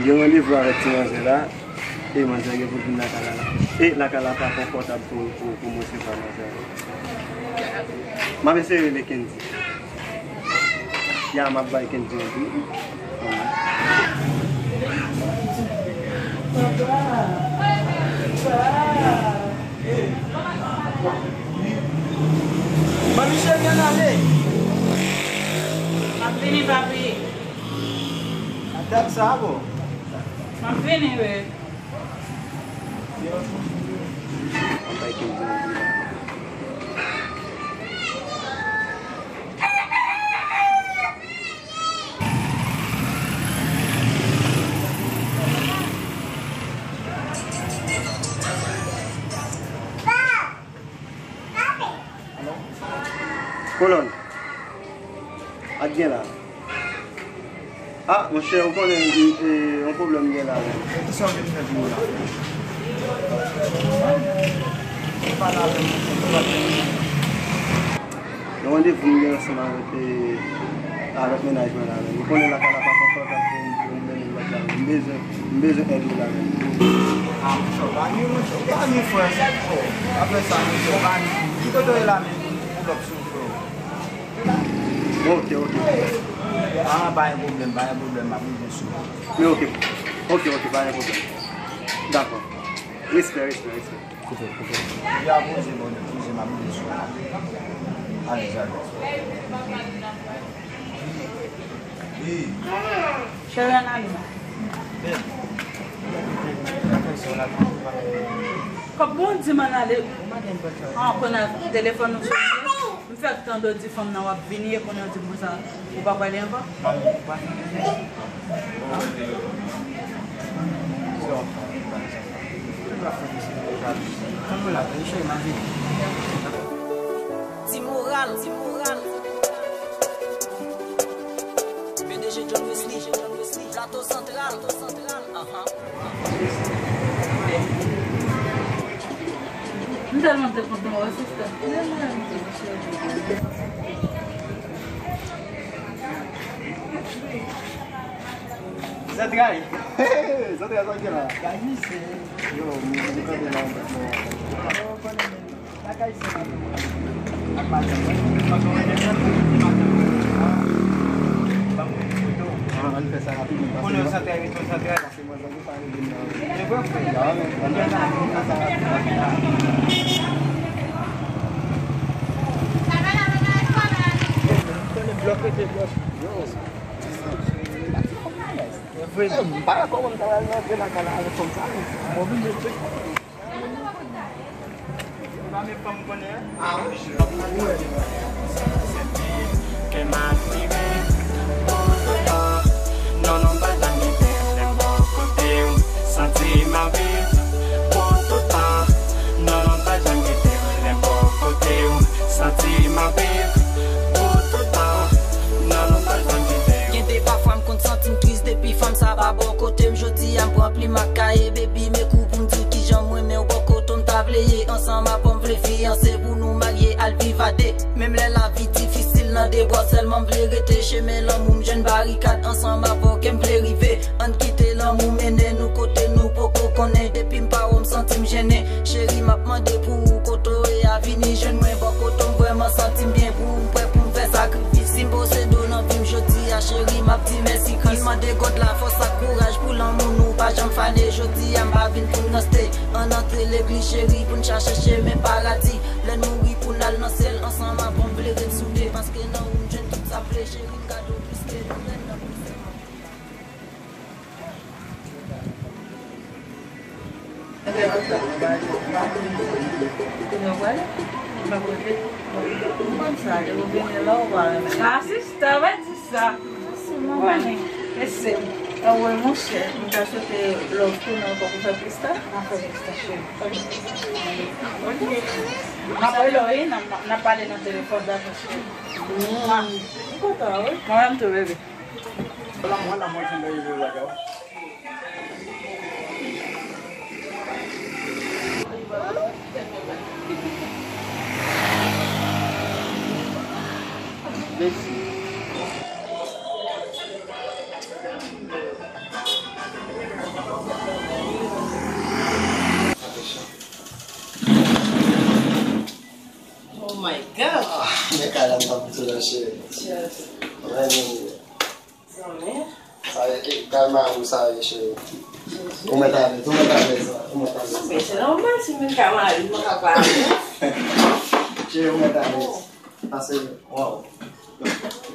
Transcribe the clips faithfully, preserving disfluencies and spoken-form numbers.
Gen randevou avèk ti manzè la, e manzè gen pou l vin lakay la la. E lakay la pa konfòtab pou, pou, pou mwen se pa manzè la. M ap eseye rele Kendy. Ya, m ap bay Kendy yon kou. Manmi cheri, ann ale. M ap vini, papi. A dat sa, bro. M ap vini, wi. Kolòn. Ak gen la. Ah, monchè, ou konnen, e, e, yon pwoblèm gen la menm. E kisa w vin fè pou mwen la? Ou pale avè m, monchè, ou pale avè m. Yon randevou m gen ansanm avèk, e, avèk mennaj mwen la menm. Ou konnen lakay la pa konfòtab pou m, pou m mennen l lòt la menm. M bezwen, m bezwen èd ou la menm. Ah, monchè, ou pa ni, monchè, ou pa ni frè, frè. Apre sa, monchè, ou pa ni. Ki kote w ye la menm pou, pou lòt sou frè w? Ok, ok. Ah, pa gen pwoblèm, pa gen pwoblèm, m ap rive sou ou. Men ok. Ok, ok, pa gen pwoblèm. Dakò. Respè, respè, respè. Koupe, koupe. Ya poze, bòdè, poze, m ap rive sou ou. Alèz, alèz. Cheri, ann ale. Kòb bon di m ann ale. An, kounye a telefòn ou sonnen. M fèk tande w di fanm nan w ap vini, e kounye a w di m konsa ou pa prale ankò. Ti moral, ti moral. P D G John Wesley, John Wesley, Plato Santral, Plato Santral, ahan. M tèlman te kontan wè sista. Zantray, zantray, sa k gen la? Gade misye. Yo, m, m kanpe la, m, m, Lakay se madanm mwen ak madanm mwen. Pandan mwen desann, madanm mwen ban mwen foto. Ah, ann fè sa rapid, wi, paske konnen w santral, wi, w santral. Paske mwen zanmi pa rive nan. Se vre, frè. Ah, men, ann fè sa rapid, ann fè sa rapid. Yo, m konnen blòk rete blòk. Yo. E vre, m pa wè kòman m ta pral rantre lakay la avèk fanm sa, men m oblije tcheke. Kè m ap viv pou toutan. Non, non, pa janm kite m lè m bò kote w. Santi m ap viv pou toutan. Non, non, pa janm kite m lè m bò kote w. Santi m ap viv pou toutan. Non, non, pa janm kite m. Gen de pafwa m konn santi m tris depi fanm sa pa bò kote m. Jodi a m pran plim ak kaye, baby, m ekri w pou m di w kijan m renmen w. Bò kote w m ta vle ye ansanm avè w, m vle fiyanse pou nou marye, al viv a de. Menm lè lavi difisil nan de bò, sèlman m vle rete. Chemen lanmou m jwenn barikad, ansanm avè w ke m vle rive. Ann kite lanmou mennen nou kote nou poko konnen. Depi m pa wè w m santi m jennen. Cheri, m ap mande pou ou, kote w ye a, vini jwenn mwen. Bò kote w m vrèman santi m byen pou ou, m prè pou m fè sakrifis. Si m posede w nan vi m jodi a, cheri, m ap di mèsi Kris. M mande God lafòs ak kouraj pou lanmou nou pa janm fane. Jodi a m pa vin pou n ranste. Ann antre legliz, cheri, pou n chache chemen paradi. Lè n mouri pou n al nan syèl ansanm, avè w m vle ret soude, paske nan ou m jwenn tout sa m vle. Cheri, m gade w plis ke nou rèn nan plis. Kounye w prale? M pa prale. M konn sa, depi w vini la, ou pa renmen. Ah, sista, pa di sa. Mèsi, manman. Mèsi. Anmwey, monchè, m ta swete love tounen ankò pou fè plis tan. N a fè plis tan, cheri. Ok. M ap rele w, wi, n a, n a pale nan telefòn, dakò, cheri. Mwa. M kontan, wi. Mwen menm tou, bebe. Mèsi. Sa pou tou la, cheri. Cheri. Mwen menm. Zanmi. Sa ye, e, kay mari w sa ye, cheri. Ou mèt alèz, ou mèt alèz, ou mèt alèz. Men se nòmal, si m vin kay mari m, mwen ka pale. Cheri, ou mèt alèz. Pase, waw.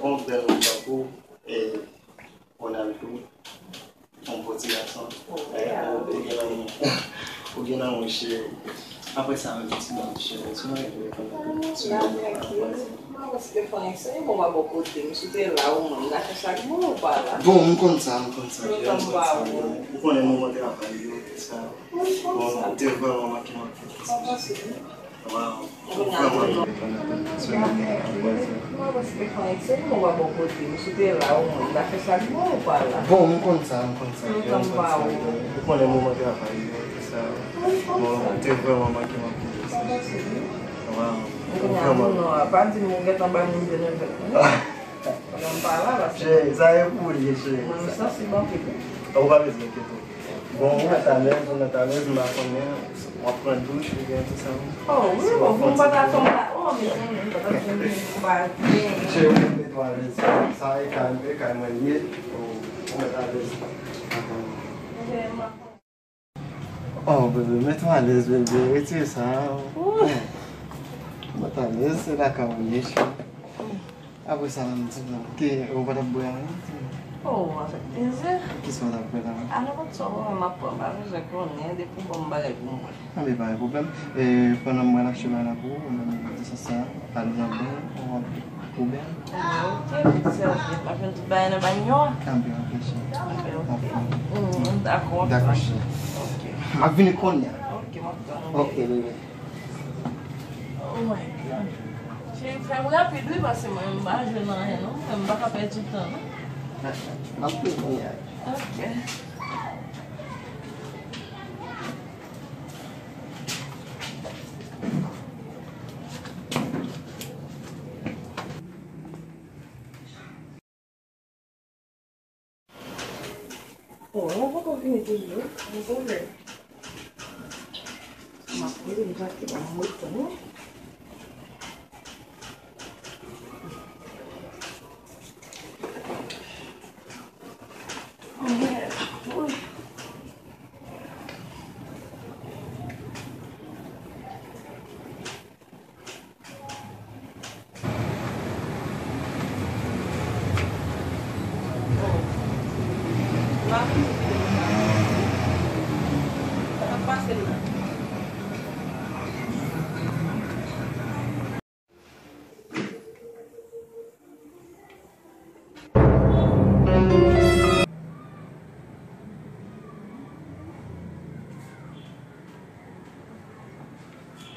Yon bèl nonm tankou, e, Ronaldo. Yon bon ti gason. Ou gen lanmou. Ou gen lanmou, cheri. Apre sa, menm ti nonm, cheri. Ti nonm, cheri. Mwen konn sa, mwen konn sa. Bon, m konn sa, m konn sa. Ou konnen moman te ap pale yo, sa. Bon, ou te vrèman manke m anpil. Waw. Ou vrèman manke m anpil. Bon, m konn sa, m konn sa. Ou konnen moman te ap pale yo, sa. Bon, ou te vrèman manke m anpil. Waw. Ou vrèman. Pa di m ou gentan bay moun de nèvèt. Mwen pa la, paske cheri, sa e pou li, cheri. Mwen, m sansib anpil. Ou pa bezwen enkyete w. Bon, ou mèt alèz, ou mèt alèz, m pa konnen, w ap pran douch oubyen tout sa. Oh, wi, bon, pou m pa ta tonbe la. Oh, mezanmi, m pa ta tonbe, m pa gen. Cheri, ou mèt alèz. Sa e kay, e kay mwen li ye. Ou, ou mèt alèz. Oh, bebe, mete w alèz, bebe. Retire sa. Ouh. Mete w alèz, se lakay ou ye, cheri. Apre sa, m di, ke ou pa t ap bwè anyen? Oh, avèk plezi. Kisa w t ap bwè la? A, nenpòt sa w wè m ap pran, m pa bezwen konnen, depi w ban m bagay pou m bwè. Anben, pa gen pwoblèm. E, pandan m pral achte bagay la pou ou, ou menm, di sa, sa, al nan beny, ou ap Ou bèl. Ok, mèsi anpil. M ap jwenn tout bagay nan banyo a? Anpil, anpil, cheri. Anpil, ok. Mm, dakò. Dakò, cheri. Ok. M ap vini kounye a. Ok, m ap tann ou. Ok, bebe. Oh my God. Cheri, fè m rapid, wi, paske mwen, m pa jwenn anyen, non. Mwen, m pa ka pèdi tan, non. M ap vini kounye a. Ok. Oh, mwen poko vini toujou. Mwen poko vini. M ap vini, m pa kite m reponn, wi.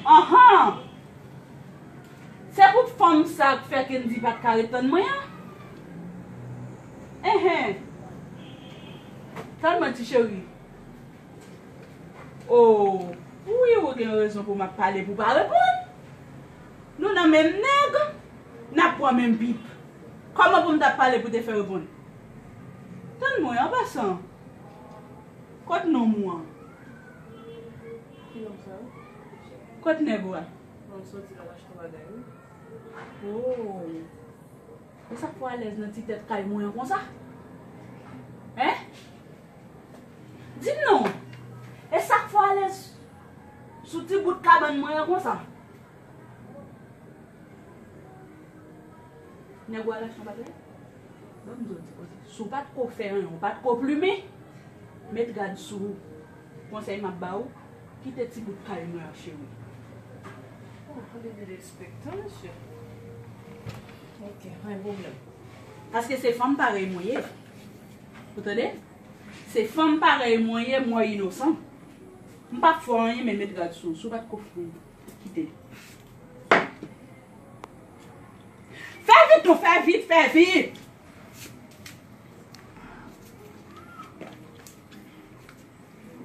Anhan! Se pou fanm sa k fè Kendy pa t ka ret tann mwen an? Enhen! Tann mwen, ti cheri. Oh, wi, ou gen rezon pou m ap pale pou w pa reponn. Nou nan menm nèg, n ap pran menm pip. Kòman pou m t ap pale pou te fè reponn? Tann mwen, an pasan. Kot nonm ou an? Ki nonm sa? Kot nèg ou a? Bon, m soti la, m achte bagay, wi. Oh. E sa k fè w alèz nan ti tèt kay mwen an konsa? Hein? Di m non. E sa k fè w alèz sou ti bout kabann mwen an konsa? Nèg ou al achte yon bagay? Ban m di w ti koze. Si w pa t ko fè anyen, w pa t ko plimen, met gad sou ou. Konsèy m ap ba w, kite ti bout kay mwen an, cheri. Oh, tande derespektan, mesye. Ok, pa gen pwoblèm. Paske se fanm parèy mwen ye. Ou tande? Se fanm parèy mwen ye, mwen inosan. M p ap fè w anyen, men met gad sou ou. Si w pa t ko fè anyen, kite l. Fè vit non, fè vit, fè vit!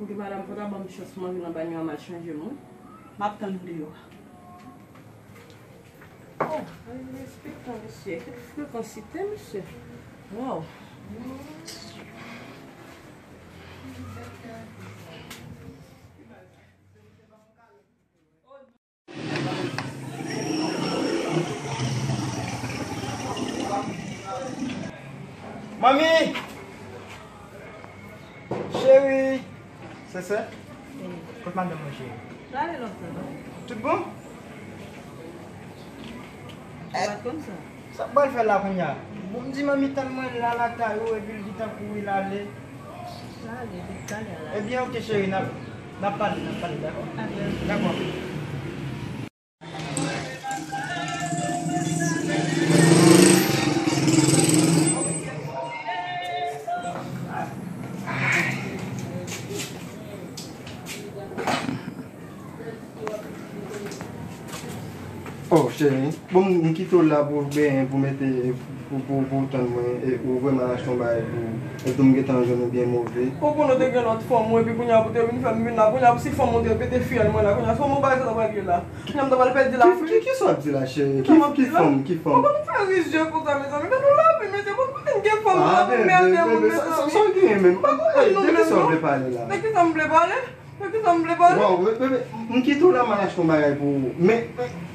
Ok, madanm, fò ta ban m chans mwen vin nan banyo a, m al chanje m, wi. M ap tann ou deyò a. Oh, ale respektan, mesye. Ki frekansite, mesye. Waw. Manmi! Cheri! Sèsè? Kot madanm mwen, cheri? L ale lòt bò. Tout bon? Ou pa t konn sa? Sa m pral fè la kounye a? Bon, m di manmi tann mwen la lakay ou, epi l gentan kouri l ale. L ale, li t ale a la. Ebyen, oke, cheri, n ap, n ap pale, n ap pale, dakò? Dakò. Dakò. Oh, cheri, bon, m, m kite w la pou w benyen, pou w mete, pou, pou, pou w tann mwen, e ou vrèman achte yon bagay pou, e tou m gentan jwenn ou byen move. Ou konnen w te gen lòt fanm ou, epi kounye a pou te vin fè m vin la, kounye a pou si fanm ou te pete fyèl mwen la, kounye a fanm ou bagay sa ta pral ye la. Kounye a m ta pral pèdi la. Ki, ki, ki sa w ap di la, cheri? Ki, ki fanm, ki fanm? Ou konn fè rizye konsa, mezanmi, men nou lavi, mesye, bon, kote m gen fanm, nou lavi, mède moun, mezanmi. Sa, sa, sa w genyen menm? Ey, de ki sa w vle pale la? De ki sa m vle pale? Mwen ki sa m vle pale? Waw, bebe, m kite w la, m al achte yon bagay pou ou. Men,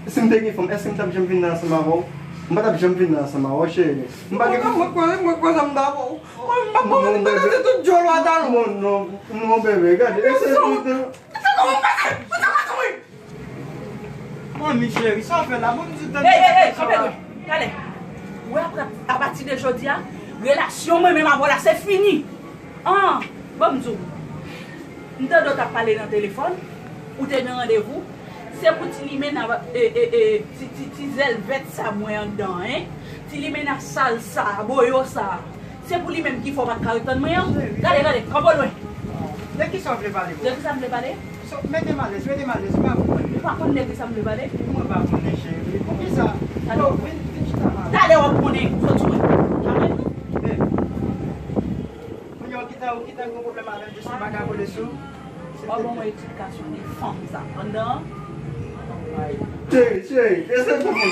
si m te gen fanm, èske m t ap janm vin la ansanm avè w? M pa t ap janm vin la ansanm avè w, cheri. M pa gen... Mwen, mwen kwè, mwen kwè sa m ta fè w. Mwen, m pa kwè, mwen te tout djòl w ata non. Non, non, non, bebe, gade. Eseye de... Manmi cheri, sa w fè la? Bon, m di tande. Ey, ey, ey, kanpe non. Talè. Ou wè, apre, apati de jodi a, relasyon mwen menm avè w la, se fini. An, bon, m di w. M tande w t ap pale nan telefòn, ou te gen randevou. Se pou ti limena, e, e, e, ti, ti, ti zèl vèt sa mwen anndan, en. Ti limena sal sa, boyo sa. Se pou li menm ki fè w pa t ka ret tann mwen an. Gade, gade, kanpe w lwen. De ki sa w vle pale? De ki sa m vle pale? So, mete m alèz, mete m alèz, m pa konprann. Ou pa konn de ki sa m vle pale? Mwen pa konnen, cheri. Poukisa? Talè w ap konnen. Talè w ap konnen. Sot sou mwen. Talè. Kounye a w gentan, w gentan gen pwoblèm avè m, jis m pa ka kole sou. W ap ban mwen eksplikasyon de fanm sa. Anndan an. Cheri, cheri, eseye pou mwen.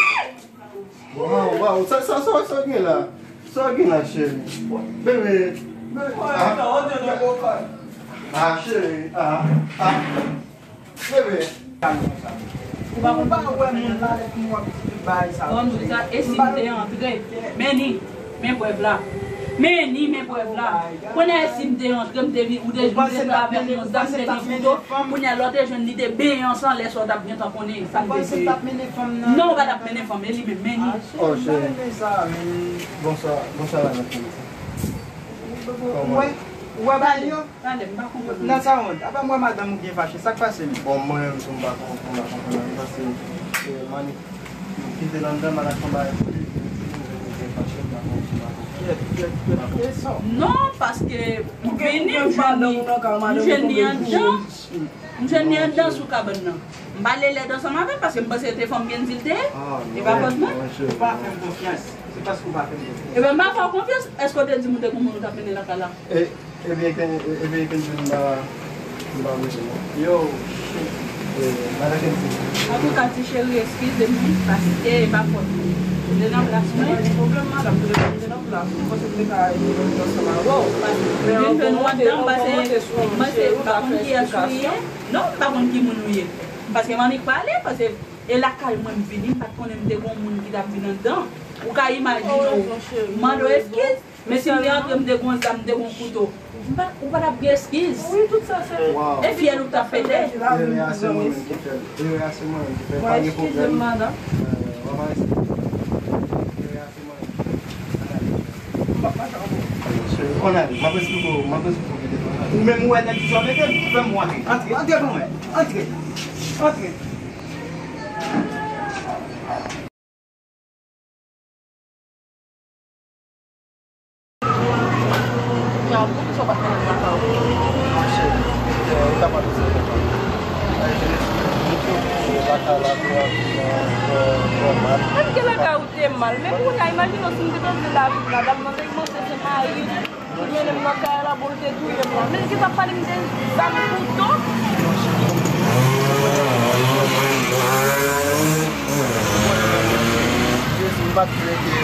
Waw, waw, sa, sa, sa, sa w gen la? Sa w gen la, cheri? Bebe, bebe, ah. Ah, cheri, ah, ah. Bebe. Ou pa konn wè moun la lè pou w ap di bagay sa. Bon, m di sa, e si m te antre? Men ni, men prèv la. Men ni, men prèv la. Kounye a, si m te antre, m te vin, ou te vin rete avè m yon zam, te gen kouto. Kounye a, lè w te jwenn li te benyen an san lè sa, w t ap gentan konnen sa m te fè. Non, ou pa t ap mennen fanm, e li menm, men ni. Oh, cheri. Bonswa, bonswa, madanm. Kòman? Ou wè, ou wè bagay yo? Talè, m pa konprann. Nan sa wont, apa m wè madanm ou byen fache, sa k pase menm? Bon, mwen menm tou, m pa konprann, m pa konprann anyen, paske, e, Manik, m kite l anndan, m al achte yon bagay pou li, epi m vin byen fache, m pa konprann, m pa konprann. Kyèt, kyèt, kyèt, e sa? Non, paske m vini, m jwenn li, m jwenn li anndan. M jwenn li anndan sou kabann nan. M pa ale lèd ansanm avè l, paske m panse se te fanm gen di l te ye. E pa fòt mwen. Ou pa fè m konfyans. Se paske ou pa fè m konfyans. Ebyen, m pa fè w konfyans. Èske w te di m ou te gen moun ou t ap mennen lakay la? E, ebyen, Ken-, e, ebyen, Kenji, m pa, m pa mete non. Yo, shit. E, madan Kenji. Antouka, ti cheri, eskize m, wi, paske e pa fòt mwen. Ou te nan plas mwen. Se pa gen pwoblèm, madanm, m te nan plas ou, m panse m te ka ede lòt ansanm avè w. Paske m vin jwenn ou anndan, m panse, m panse m pa konn kiyès ou ye. Non, m pa konn ki moun ou ye. Paske m annik pale, paske e lakay mwen m vini, m pa t konnen m te gon moun ki t ap vin anndan. Ou ka imajine w. M mande w eskiz, men si m te antre, m te gon zam, m te gon kouto. M pa, ou pa t ap gen eskiz. Wi, tout sa se... E fyèl ou t ap pete. Erè a se mwen menm ki fè l. Erè a se mwen menm ki fè l. Pa gen pwoblèm. Eskize m, madanm. E, w ap arete. Erè a se mwen menm ki fè l. Ann ale, m ap esplike w, m ap esplike w ki te fè w. Ou menm ou wè nèg ki sòt mete l, fè m wè. Antre, antre ban mwen. Antre. Antre. Yon poukisa w pa t mennen m lakay ou? Monchè, ou kapab di sa. Lakay la vrèman, vrèman, vrèman mal. Menm gen lakay ou te mal, men kounye a, imajine w si m te tande lavi m la, dam nan te kòmanse se mari m ki mennen m nan kay la, bon, l te touye m la. Men ki t ap pale m de zam kouto? Jezi, m pa t vle ke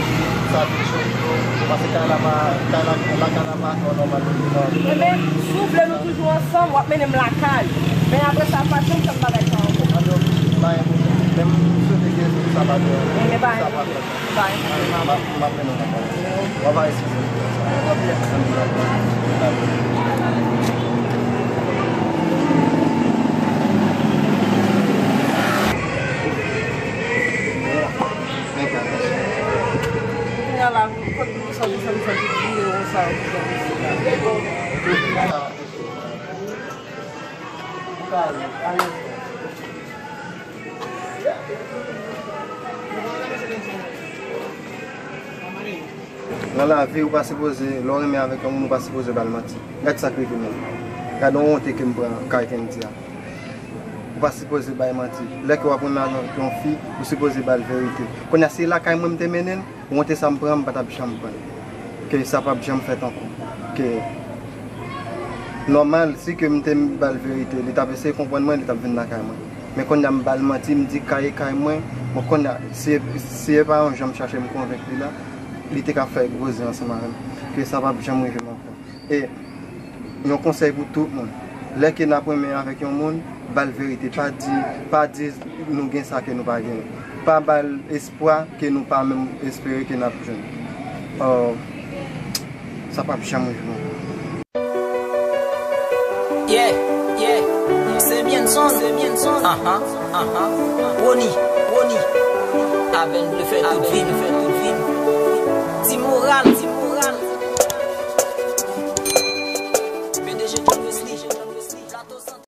sa te cho, paske kay la pa, kay la, lakay la pa ankò nòmal pou mwen. Ebyen, si w vle nou toujou ansanm, w ap mennen m lakay ou. Men apre sa, pa janm fè m bagay sa ankò. Anben, oke, pa gen pwoblèm. Men m swete ke sa pa fè, sa pa fè. Ebyen, pa gen pwoblèm. M ap, m ap mennen w lakay ou. W ap eskize m. Nan lavi, ou pa sipoze, lè w renmen avèk yon moun, ou pa sipoze ba l manti. Gad sa k rive menm. Gad yon wonte ke m pran kay Kendy a. Ou pa sipoze bay manti. Lè ke w ap renmen avèk yon fi, ou sipoze ba l verite. Kounye a, si lakay mwen m te mennen l, wonte sa m pran, m pa t ap janm pran l. Ke sa p ap janm fèt ankò. Ke nòmal, si ke m te ba l verite, li t ap eseye konprann mwen, li t ap vin lakay mwen. Men kounye a, m ba l manti, m di kay e kay mwen. Bon, kounye a, si, si e pa yon jan m chache m konvenk li la, li te ka fè gwo zen ansanm avè m. Ke sa p ap janm rive m ankò. E yon konsèy pou tout moun. Lè ke n ap renmen avèk yon moun, ba l verite. Pa di, pa di nou gen sa ke nou pa genyen. Pa ba l espwa ke nou pa menm espere ke n ap jwenn. Oh, sa p ap janm rive ankò. Yeah, yeah, se byen son, se byen son. Aha, aha. Woni, Woni. Avè n vle fè tout vi n, fè tout vi n. Ti moral, ti moral.